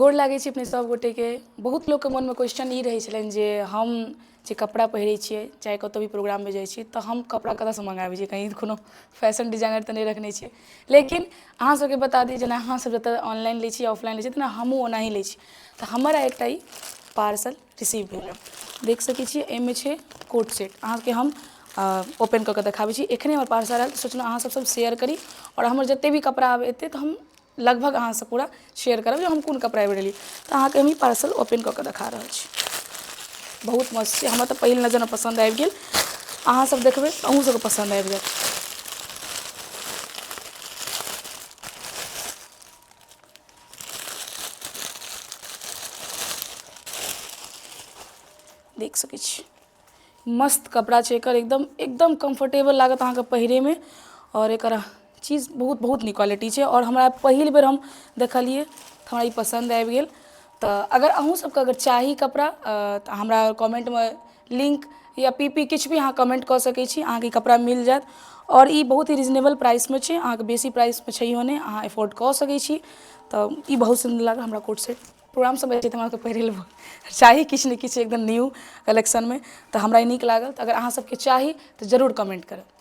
गोर लागै छी अपने सभ गोटेके। बहुत लोकके मोनमे क्वेश्चन ई रहै छलनि जे हम जे कपड़ा पहिरै छियै, चाहे कतहु भी प्रोग्राममे जाइ छी, तऽ हम कपड़ा कतऽसँ मङ्गाबै छियै? कहीँ कोनो फैशन डिजाइनर तऽ नहि रखने छियै। लेकिन अहाँ सभके बता दी, जेना अहाँसभ जतऽ ऑनलाइन लै छी, ऑफलाइन लै छी, तेना हमहूँ ओनाही लै छी। तऽ हमर आइ एकटा ई पार्सल रिसीव भेल। देख सकै छियै, एहिमे छै कोट सेट। अहाँके हम ओपन कऽ कऽ देखाबै छी। एखने हमर पार्सल आयल तऽ सोचलहुँ अहाँ सभसँ शेयर करी आओर हमर जतेक भी कपड़ा आब एतै, तऽ हम लगभग अहाँसँ पूरा शेयर करब जे हम कोन कपड़ा एहिबेर लेलियै। तऽ अहाँके हम ई पार्सल ओपन कऽ कऽ देखा रहल छी। बहुत मस्त छै। हमरा तऽ पहिल नजरिमे पसन्द आबि गेल। अहाँसभ देखबै तऽ अहूँ सभके पसन्द आबि जायत। देख सकै छी, मस्त कपड़ा छै एकर। एकदम एकदम कम्फर्टेबल लागत अहाँके पहिरैमे आओर एकर चीज बहुत बहुत नीक क्वालिटी छै। आओर हमरा पहिल बेर हम देखलियै तऽ हमरा ई पसन्द आबि गेल। तऽ अगर अहूँ सबके अगर चाही कपड़ा, तऽ हमरा कमेन्टमे लिङ्क या पी पी किछु भी अहाँ कमेन्ट कऽ सकै छी, अहाँके ई कपड़ा मिल जायत। आओर ई बहुत ही रिजनेबल प्राइसमे छै, अहाँके बेसी प्राइसमे छैहो नहि, अहाँ एफोर्ड कऽ सकै छी। तऽ ई बहुत सुन्दर लागल हमरा कोट सेट। प्रोग्राम सब होइ छै तऽ हमरा सबके पहिरै लए चाही किछु ने किछु एकदम न्यू कलेक्शनमे, तऽ हमरा ई नीक लागल। तऽ अगर अहाँ सबके चाही तऽ जरूर कमेन्ट करब।